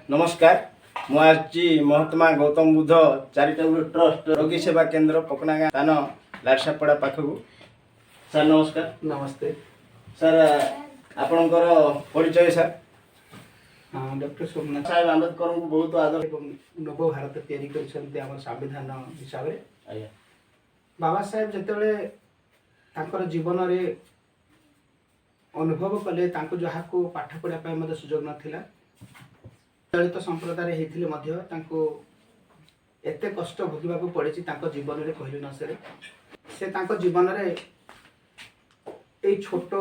ନମସ୍କାର। ମୁଁ ଆସିଛି ମହାତ୍ମା ଗୌତମ ବୁଦ୍ଧ ଚାରିଟେବୁଲ ଟ୍ରଷ୍ଟ ରୋଗୀ ସେବା କେନ୍ଦ୍ର, ପକନାଗାଁ ସ୍ଥାନ, ଲାଟସାପଡ଼ା ପାଖକୁ। ସାର୍, ନମସ୍କାର। ନମସ୍ତେ। ସାର୍, ଆପଣଙ୍କର ପରିଚୟ ସାର୍? ହଁ, ଡକ୍ଟର ସୋମନାଥ। ସାହେବ ଆମ୍ବେଦକରଙ୍କୁ ବହୁତ ଆଦର ଏବଂ ନବ ଭାରତ ତିଆରି କରିଛନ୍ତି ଆମର ସମ୍ବିଧାନ ହିସାବରେ। ବାବା ସାହେବ ଯେତେବେଳେ ତାଙ୍କର ଜୀବନରେ ଅନୁଭବ କଲେ, ତାଙ୍କୁ ଯାହାକୁ ପାଠ ପଢ଼ିବା ପାଇଁ ମଧ୍ୟ ସୁଯୋଗ ନଥିଲା, ଦଳିତ ସମ୍ପ୍ରଦାୟରେ ହେଇଥିଲେ ମଧ୍ୟ ତାଙ୍କୁ ଏତେ କଷ୍ଟ ଭୋଗିବାକୁ ପଡ଼ିଛି ତାଙ୍କ ଜୀବନରେ, କହିଲେ ନ ସରେ। ସେ ତାଙ୍କ ଜୀବନରେ ଏଇ ଛୋଟ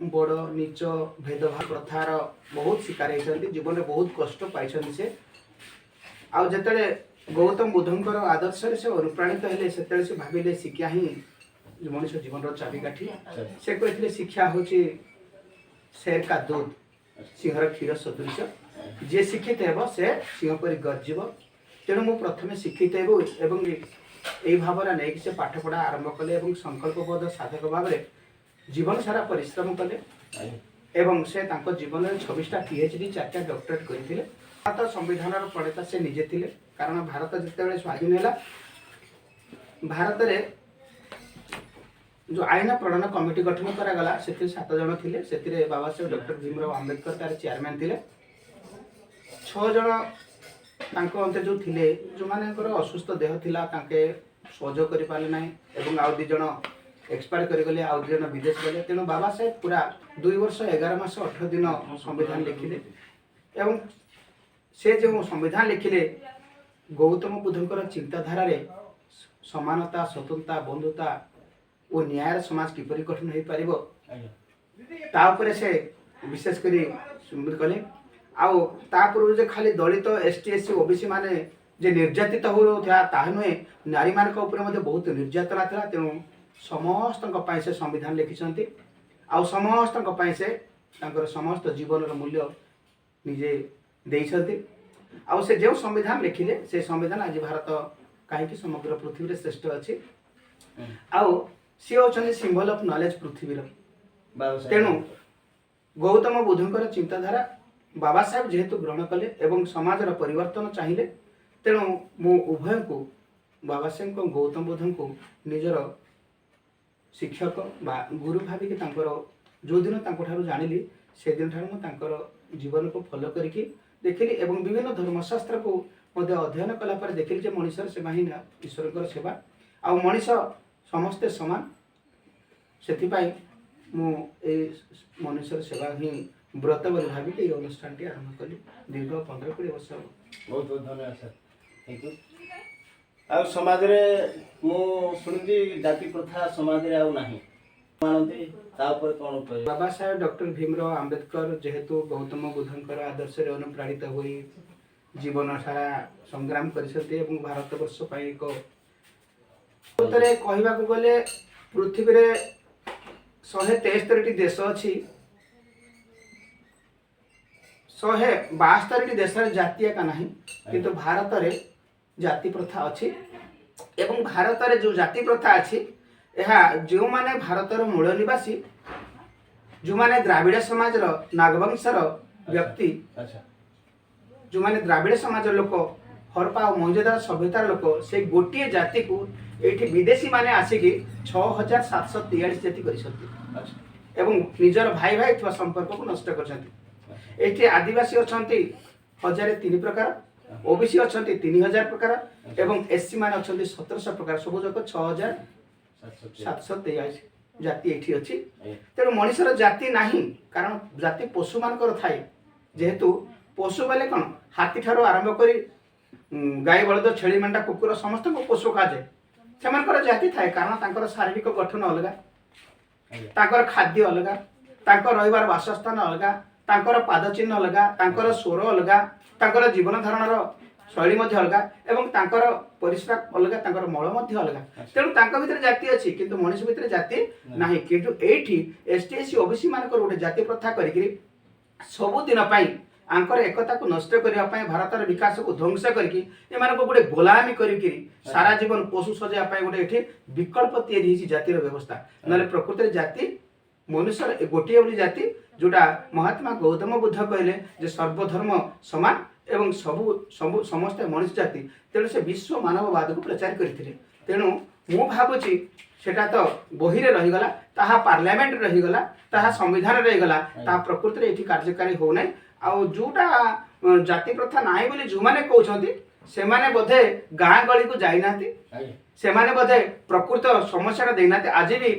ବଡ଼, ନୀଚ, ଭେଦଭାବ ପ୍ରଥାର ବହୁତ ଶିକାର ହେଇଛନ୍ତି। ଜୀବନରେ ବହୁତ କଷ୍ଟ ପାଇଛନ୍ତି ସେ। ଆଉ ଯେତେବେଳେ ଗୌତମ ବୁଦ୍ଧଙ୍କର ଆଦର୍ଶରେ ସେ ଅନୁପ୍ରାଣିତ ହେଲେ, ସେତେବେଳେ ସେ ଭାବିଲେ ଶିକ୍ଷା ହିଁ ମଣିଷ ଜୀବନର ଚାବିକାଠି। ସେ କହିଥିଲେ, ଶିକ୍ଷା ହେଉଛି शेर का दूध, ସିଂହର କ୍ଷୀର ସଦୃଶ। ଯିଏ ଶିକ୍ଷିତ ହେବ, ସେ ସିଂହ ପରି ଗର୍ଜିବ। ତେଣୁ ମୁଁ ପ୍ରଥମେ ଶିକ୍ଷିତ ହେବି ଏବଂ ଏଇ ଭାବନା ନେଇକି ସେ ପାଠପଢ଼ା ଆରମ୍ଭ କଲେ ଏବଂ ସଂକଳ୍ପବଦ୍ଧ ସାଧକ ଭାବରେ ଜୀବନ ସାରା ପରିଶ୍ରମ କଲେ ଏବଂ ସେ ତାଙ୍କ ଜୀବନରେ 26ଟା ପିଏଚଡି, ଚାରିଟା ଡକ୍ଟରେଟ୍ କରିଥିଲେ। ଭାରତ ସମ୍ବିଧାନର ପ୍ରଣେତା ସେ ନିଜେ ଥିଲେ। କାରଣ ଭାରତ ଯେତେବେଳେ ସ୍ୱାଧୀନ ହେଲା, ଭାରତରେ ଯେଉଁ ଆଇନ ପ୍ରଣୟନ କମିଟି ଗଠନ କରାଗଲା, ସେଥିରେ ସାତ ଜଣ ଥିଲେ। ସେଥିରେ ବାବା ସାହେବ ଡକ୍ଟର ଭୀମରାव ଆମ୍ବେଦକର ତାର ଚେୟାରମ୍ୟାନ୍ ଥିଲେ। ଛଅ ଜଣ ତାଙ୍କ ଅନ୍ତେ ଯେଉଁ ଥିଲେ, ଯେଉଁମାନଙ୍କର ଅସୁସ୍ଥ ଦେହ ଥିଲା, ତାଙ୍କେ ସହଯୋଗ କରିପାରିଲେ ନାହିଁ ଏବଂ ଆଉ ଦୁଇ ଜଣ ଏକ୍ସପାୟାର କରିଗଲେ, ଆଉ ଦୁଇ ଜଣ ବିଦେଶ ଗଲେ। ତେଣୁ ବାବା ସାହେବ ପୁରା 2 ବର୍ଷ 11 ମାସ 18 ଦିନ ସମ୍ବିଧାନ ଲେଖିଲେ ଏବଂ ସେ ଯେଉଁ ସମ୍ବିଧାନ ଲେଖିଲେ, ଗୌତମ ବୁଦ୍ଧଙ୍କର ଚିନ୍ତାଧାରାରେ ସମାନତା, ସ୍ୱତନ୍ତ୍ରତା, ବନ୍ଧୁତା ଓ ନ୍ୟାୟର ସମାଜ କିପରି ଗଠନ ହୋଇପାରିବ, ତା ଉପରେ ସେ ବିଶେଷ କରି କଲେ। ଆଉ ତା ପୂର୍ବରୁ ଯେ ଖାଲି ଦଳିତ, ଏସ୍ ଟି, ଏସ୍ ସି, ଓ ବି ସି ମାନେ ଯେ ନିର୍ଯାତିତ ହେଉଥିଲା ତାହା ନୁହେଁ, ନାରୀମାନଙ୍କ ଉପରେ ମଧ୍ୟ ବହୁତ ନିର୍ଯାତନା ଥିଲା। ତେଣୁ ସମସ୍ତଙ୍କ ପାଇଁ ସେ ସମ୍ବିଧାନ ଲେଖିଛନ୍ତି ଆଉ ସମସ୍ତଙ୍କ ପାଇଁ ସେ ତାଙ୍କର ସମସ୍ତ ଜୀବନର ମୂଲ୍ୟ ନିଜେ ଦେଇଛନ୍ତି। ଆଉ ସେ ଯେଉଁ ସମ୍ବିଧାନ ଲେଖିଲେ, ସେ ସମ୍ବିଧାନ ଆଜି ଭାରତ କାହିଁକି ସମଗ୍ର ପୃଥିବୀରେ ଶ୍ରେଷ୍ଠ ଅଛି। ଆଉ ସିଏ ହେଉଛନ୍ତି ସିମ୍ବଲ ଅଫ୍ ନଲେଜ ପୃଥିବୀର। ବାବା ସାହେବ। ତେଣୁ ଗୌତମ ବୁଦ୍ଧଙ୍କର ଚିନ୍ତାଧାରା ବାବା ସାହେବ ଯେହେତୁ ଗ୍ରହଣ କଲେ ଏବଂ ସମାଜର ପରିବର୍ତ୍ତନ ଚାହିଁଲେ, ତେଣୁ ମୁଁ ଉଭୟଙ୍କୁ, ବାବା ସାହେବଙ୍କ, ଗୌତମ ବୁଦ୍ଧଙ୍କୁ ନିଜର ଶିକ୍ଷକ ବା ଗୁରୁ ଭାବିକି ତାଙ୍କର ଯେଉଁଦିନ ତାଙ୍କଠାରୁ ଜାଣିଲି, ସେଦିନଠାରୁ ମୁଁ ତାଙ୍କର ଜୀବନକୁ ଫଲୋ କରିକି ଦେଖିଲି ଏବଂ ବିଭିନ୍ନ ଧର୍ମଶାସ୍ତ୍ରକୁ ମଧ୍ୟ ଅଧ୍ୟୟନ କଲା ପରେ ଦେଖିଲି ଯେ ମଣିଷର ସେବା ହିଁ ଈଶ୍ୱରଙ୍କର ସେବା ଆଉ ମଣିଷ ସମସ୍ତେ ସମାନ। ସେଥିପାଇଁ ମୁଁ ଏଇ ମନୁଷ୍ୟର ସେବା ହିଁ ବ୍ରତ ବୋଲି ଭାବିକି ଏଇ ଅନୁଷ୍ଠାନଟି ଆରମ୍ଭ କଲି ଦୀର୍ଘ 15-20 ବର୍ଷ ହେବ। ବହୁତ ବହୁତ ଧନ୍ୟବାଦ ସାର୍, thank you. ଆଉ ସମାଜରେ ମୁଁ ଶୁଣିଛି ଜାତି ପ୍ରଥା ସମାଜରେ ଆଉ ନାହିଁ ମାନନ୍ତି, ତା ଉପରେ କ'ଣ କହିବେ? ବାବା ସାହେବ ଡକ୍ଟର ଭୀମରାव ଆମ୍ବେଦକର ଯେହେତୁ ଗୌତମ ବୁଦ୍ଧଙ୍କର ଆଦର୍ଶରେ ଅନୁପ୍ରାଣିତ ହୋଇ ଜୀବନ ସାରା ସଂଗ୍ରାମ କରିଛନ୍ତି ଏବଂ ଭାରତବର୍ଷ ପାଇଁ ଏକ ପ୍ରକୃତରେ କହିବାକୁ ଗଲେ ପୃଥିବୀରେ 173ଟି ଦେଶ ଅଛି। 172ଟି ଦେଶରେ ଜାତି ଏକା ନାହିଁ, କିନ୍ତୁ ଭାରତରେ ଜାତି ପ୍ରଥା ଅଛି। ଏବଂ ଭାରତରେ ଯେଉଁ ଜାତି ପ୍ରଥା ଅଛି, ଏହା ଯେଉଁମାନେ ଭାରତର ମୂଳ ନିବାସୀ, ଯେଉଁମାନେ ଦ୍ରାବିଡ଼ ସମାଜର ନାଗବଂଶର ବ୍ୟକ୍ତି, ଯେଉଁମାନେ ଦ୍ରାବିଡ଼ ସମାଜର ଲୋକ, ହରପା ଆଉ ମହେଞ୍ଜୋଦାରୋ ସଭ୍ୟତାର ଲୋକ, ସେଇ ଗୋଟିଏ ଜାତିକୁ ଏଇଠି ବିଦେଶୀମାନେ ଆସିକି 6743 ଜାତି କରିଛନ୍ତି ଏବଂ ନିଜର ଭାଇ ଭାଇ ଥିବା ସମ୍ପର୍କକୁ ନଷ୍ଟ କରିଛନ୍ତି। ଏଇଠି ଆଦିବାସୀ ଅଛନ୍ତି 1003 ପ୍ରକାର, ଓବିସି ଅଛନ୍ତି 3000 ପ୍ରକାର ଏବଂ ଏସ୍ ସି ମାନେ ଅଛନ୍ତି 1700 ପ୍ରକାର। ସବୁ ଯାକ ଛଅ ହଜାର 743। ସାତଶହ ତେୟାଳିଶ ଜାତି ଏଇଠି ଅଛି। ତେଣୁ ମଣିଷର ଜାତି ନାହିଁ, କାରଣ ଜାତି ପଶୁମାନଙ୍କର ଥାଏ। ଯେହେତୁ ପଶୁ ବୋଇଲେ କ'ଣ, ହାତୀ ଠାରୁ ଆରମ୍ଭ କରି ଗାଈ, ବଳଦ, ଛେଳି, ମେଣ୍ଢା, କୁକୁର ସମସ୍ତଙ୍କୁ ପଶୁ କୁହାଯାଏ। ସେମାନଙ୍କର ଜାତି ଥାଏ, କାରଣ ତାଙ୍କର ଶାରୀରିକ ଗଠନ ଅଲଗା, ତାଙ୍କର ଖାଦ୍ୟ ଅଲଗା, ତାଙ୍କ ରହିବାର ବାସସ୍ଥାନ ଅଲଗା, ତାଙ୍କର ପାଦଚିହ୍ନ ଅଲଗା, ତାଙ୍କର ସ୍ୱର ଅଲଗା, ତାଙ୍କର ଜୀବନ ଧାରଣର ଶୈଳୀ ମଧ୍ୟ ଅଲଗା ଏବଂ ତାଙ୍କର ପରିସ୍ରା ଅଲଗା, ତାଙ୍କର ମଳ ମଧ୍ୟ ଅଲଗା। ତେଣୁ ତାଙ୍କ ଭିତରେ ଜାତି ଅଛି, କିନ୍ତୁ ମଣିଷ ଭିତରେ ଜାତି ନାହିଁ। କିନ୍ତୁ ଏଇଠି S T, S C, OBC ମାନଙ୍କର ଗୋଟେ ଜାତି ପ୍ରଥା କରିକିରି ସବୁଦିନ ପାଇଁ ଆଙ୍କର ଏକତାକୁ ନଷ୍ଟ କରିବା ପାଇଁ, ଭାରତର ବିକାଶକୁ ଧ୍ୱଂସ କରିକି ଏମାନଙ୍କୁ ଗୋଟେ ଗୋଲାମୀ କରିକିରି ସାରା ଜୀବନ ପଶୁ ସଜେଇବା ପାଇଁ ଗୋଟେ ଏଠି ବିକଳ୍ପ ତିଆରି ହେଇଛି ଜାତିର ବ୍ୟବସ୍ଥା। ନହେଲେ ପ୍ରକୃତରେ ଜାତି ମନୁଷ୍ୟର ଏ ଗୋଟିଏ ବୋଲି ଜାତି, ଯୋଉଟା ମହାତ୍ମା ଗୌତମ ବୁଦ୍ଧ କହିଲେ ଯେ ସର୍ବଧର୍ମ ସମାନ ଏବଂ ସବୁ ସବୁ ସମସ୍ତେ ମଣିଷ ଜାତି। ତେଣୁ ସେ ବିଶ୍ୱ ମାନବବାଦକୁ ପ୍ରଚାର କରିଥିଲେ। ତେଣୁ ମୁଁ ଭାବୁଛି ସେଟା ତ ବହିରେ ରହିଗଲା, ତାହା ପାର୍ଲାମେଣ୍ଟରେ ରହିଗଲା, ତାହା ସମ୍ବିଧାନରେ ରହିଗଲା, ତାହା ପ୍ରକୃତିରେ ଏଠି କାର୍ଯ୍ୟକାରୀ ହେଉନାହିଁ। ଆଉ ଯୋଉଟା ଜାତି ପ୍ରଥା ନାହିଁ ବୋଲି ଯୋଉମାନେ କହୁଛନ୍ତି, ସେମାନେ ବୋଧେ ଗାଁ ଗହଳିକୁ ଯାଇନାହାନ୍ତି। ସେମାନେ ବୋଧେ ପ୍ରକୃତ ସମସ୍ୟାଟା ଦେଇନାହାନ୍ତି। ଆଜି ବି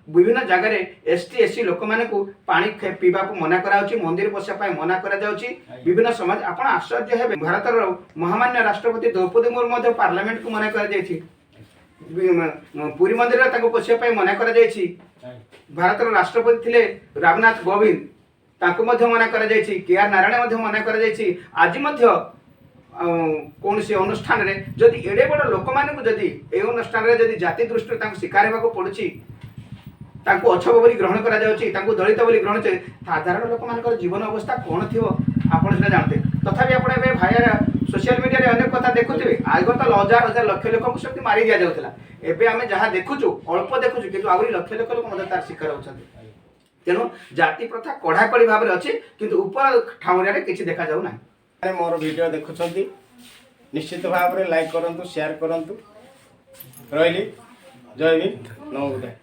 ବିଭିନ୍ନ ଜାଗାରେ ଏସ୍ ଟି, ଏସ୍ ସି ଲୋକମାନଙ୍କୁ ପାଣି ପିଇବାକୁ ମନା କରାଯାଉଛି, ମନ୍ଦିର ପଶିବା ପାଇଁ ମନା କରାଯାଉଛି। ବିଭିନ୍ନ ସମାଜ, ଆପଣ ଆଶ୍ଚର୍ଯ୍ୟ ହେବେ, ଭାରତର ମହାମାନ୍ୟ ରାଷ୍ଟ୍ରପତି ଦ୍ରୌପଦୀ ମୁର୍ମୁ ମଧ୍ୟ ପାର୍ଲାମେଣ୍ଟକୁ ମନା କରାଯାଇଛି, ପୁରୀ ମନ୍ଦିରରେ ତାଙ୍କୁ ପଶିବା ପାଇଁ ମନା କରାଯାଇଛି। ଭାରତର ରାଷ୍ଟ୍ରପତି ଥିଲେ ରାମନାଥ କୋବିନ୍ଦ, ତାଙ୍କୁ ମଧ୍ୟ ମନା କରାଯାଇଛି। କେ ଆର୍ ନାରାୟଣ ମଧ୍ୟ ମନା କରାଯାଇଛି। ଆଜି ମଧ୍ୟ କୌଣସି ଅନୁଷ୍ଠାନରେ ଯଦି ଏଡ଼େ ବଡ଼ ଲୋକମାନଙ୍କୁ ଯଦି ଏଇ ଅନୁଷ୍ଠାନରେ ଯଦି ଜାତି ଦୃଷ୍ଟିରୁ ତାଙ୍କୁ ଶିକାର ହେବାକୁ ପଡୁଛି, ତାଙ୍କୁ ଅଛପ ବୋଲି ଗ୍ରହଣ କରାଯାଉଛି, ତାଙ୍କୁ ଦଳିତ ବୋଲି ଗ୍ରହଣ କରୁଛି, ସାଧାରଣ ଲୋକମାନଙ୍କର ଜୀବନ ଅବସ୍ଥା କ'ଣ ଥିବ ଆପଣ ସେଟା ଜାଣନ୍ତି। ତଥାପି ଆପଣ ଏବେ ଭାଇଆର ସୋସିଆଲ ମିଡ଼ିଆରେ ଅନେକ କଥା ଦେଖୁଥିବେ। ଆଗ ତ ହଜାର ହଜାର ଲକ୍ଷ ଲୋକଙ୍କୁ ସେମିତି ମାରି ଦିଆଯାଉଥିଲା। ଏବେ ଆମେ ଯାହା ଦେଖୁଛୁ ଅଳ୍ପ ଦେଖୁଛୁ, କିନ୍ତୁ ଆହୁରି ଲକ୍ଷ ଲକ୍ଷ ଲୋକ ମଧ୍ୟ ତାର ଶିକାର ହେଉଛନ୍ତି। ତେଣୁ ଜାତି ପ୍ରଥା କଡ଼ାକଡ଼ି ଭାବରେ ଅଛି, କିନ୍ତୁ ଉପର ଠାଉଁରିଆରେ କିଛି ଦେଖାଯାଉ ନାହିଁ। ମାନେ ମୋର ଭିଡ଼ିଓ ଦେଖୁଛନ୍ତି, ନିଶ୍ଚିତ ଭାବରେ ଲାଇକ୍ କରନ୍ତୁ, ସେୟାର କରନ୍ତୁ। ରହିଲି, ଜୟ ଭୀମ, ନମୋ ବୁଦ୍ଧାୟ।